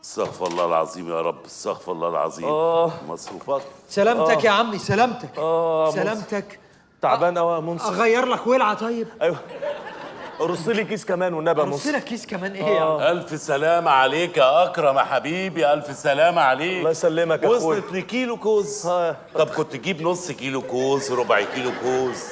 استغفر الله العظيم يا رب، استغفر الله العظيم. مصروفات. سلامتك يا عمي، سلامتك. سلامتك. تعبان قوي يا منصف. اغير لك ولعه؟ طيب ايوه، رص لي كيس كمان والنبي يا رص منصف. لك كيس كمان ايه يا عم؟ الف سلامة عليك يا اكرم يا حبيبي، الف سلامة عليك. الله يسلمك يا اخويا. وصلت لكيلو كوز. طب كنت تجيب نص كيلو كوز، ربع كيلو كوز.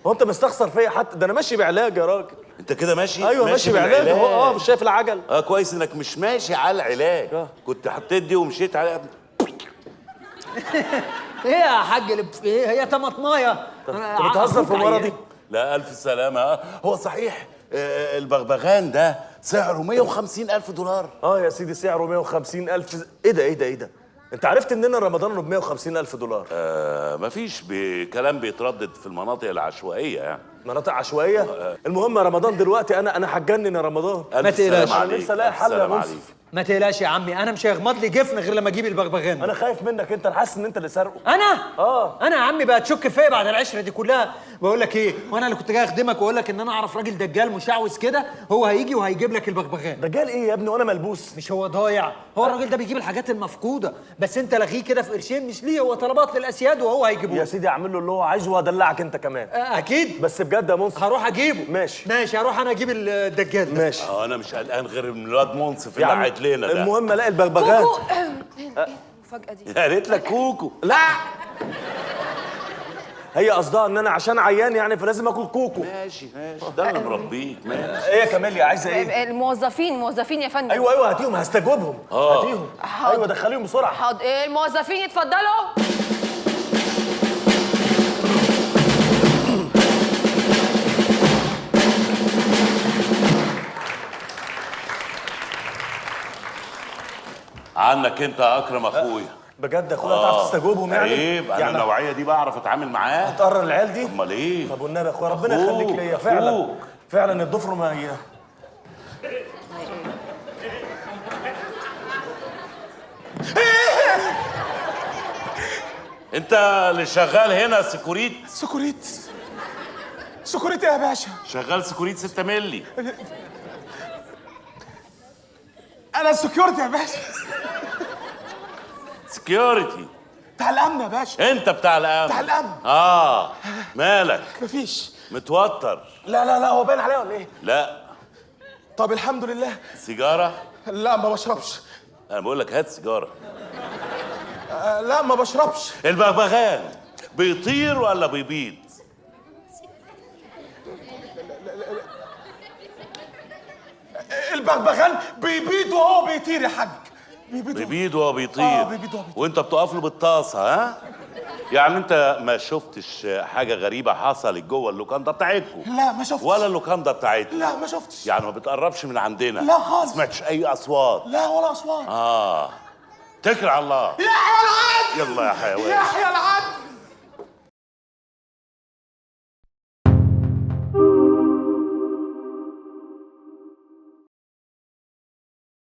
هو انت مستخسر فيا حتى؟ ده انا ماشي بعلاج يا راجل. انت كده ماشي؟ ايوه ماشي بعلاج اهو. مش شايف العجل؟ كويس انك مش ماشي على العلاج. كنت حطيت دي ومشيت على ايه يا حاج اللي ايه هي طماطمايه؟ انت بتهزر في مرضي؟ لا الف سلامة. هو صحيح البغبغان ده سعره 150 ألف دولار. يا سيدي سعره 150 ألف. ايه ده ايه ده ايه ده؟ انت عرفت منين رمضان انه ب 150 ألف دولار؟ مفيش كلام بيتردد في المناطق العشوائية يعني. مناطق عشوائية؟ المهم يا رمضان دلوقتي انا هتجنن يا رمضان. ألف ما تقلقش. سلامة انا عليك. نفسي الاقي ألف حل يا سلامة منصف. عليك. ما تقلقش يا عمي، انا مش هيغمض لي جفن غير لما اجيب البغبغان. انا خايف منك انت، انا حاسس ان انت اللي سارقه. انا؟ انا يا عمي بقى تشك فيا بعد العشرة دي كلها؟ بقول لك ايه، وانا اللي كنت جاي اخدمك واقول لك ان انا اعرف راجل دجال مشعوذ كده، هو هيجي وهيجيب لك البغبغان. دجال ايه يا ابني وانا ملبوس؟ مش هو ضايع، هو الراجل ده بيجيب الحاجات المفقودة، بس انت لغيه كده في قرشين مش ليه، هو طلبات للاسياد وهو هيجيبوه. يا سيدي اعمل له اللي هو عايزه وهدلعك انت كمان. اكيد، بس بجد يا منصف هروح اجيبه. ماشي ماشي، هروح انا اجيب الدجال ده. ماشي. انا مش قلقان غير من الواد منصف اللي قاعد لنا ده. المهم الاقي البغبغان. كوكو. ايه المفاجأة دي؟ قالت لك كوكو. لا هي قصدها ان انا عشان عيان يعني فلازم اكل كوكو. ماشي ماشي، ده انا مربيك. ماشي. ايه يا كاميليا عايزه ايه؟ الموظفين، موظفين يا فندم. ايوه ايوه هاتيهم، هستجوبهم. هاتيهم. ايوه دخليهم بسرعة. حاضر. الموظفين يتفضلوا. عنك انت يا اكرم اخويا. بجد يا اخويا هتعرف تستجوبهم يعني؟ عيب، انا النوعية دي بعرف اتعامل معاها. هتقرر العيال دي؟ امال ايه؟ طب والنبي يا اخويا ربنا يخليك ليا فعلا. فعلا الضفر ما هي. انت اللي شغال هنا security؟ security security يا باشا. شغال security 6 مللي. انا security يا باشا. security بتاع الامن يا باشا. انت بتاع الامن؟ بتاع الامن. مالك؟ مفيش. متوتر؟ لا لا لا، هو باين عليا ولا ايه؟ لا. طب الحمد لله. سيجارة؟ لا ما بشربش. انا بقول لك هات سيجارة. لا ما بشربش. البغبغان بيطير ولا بيبيض؟ البغبغان بيبيض وهو بيطير يا حاج. بيبيض وهو بيطير. بيبيض وهو بيطير. وانت بتقف له بالطاسه. ها؟ يعني انت ما شفتش حاجة غريبة حصلت جوه اللوكاندا بتاعتكم؟ لا ما شفتش. ولا اللوكاندا بتاعتنا؟ لا ما شفتش. يعني ما بتقربش من عندنا؟ لا خالص. ما سمعتش اي اصوات؟ لا ولا اصوات. اتكل على الله. يا حيا العدل. يلا يا حيوان. يا حيا العدل.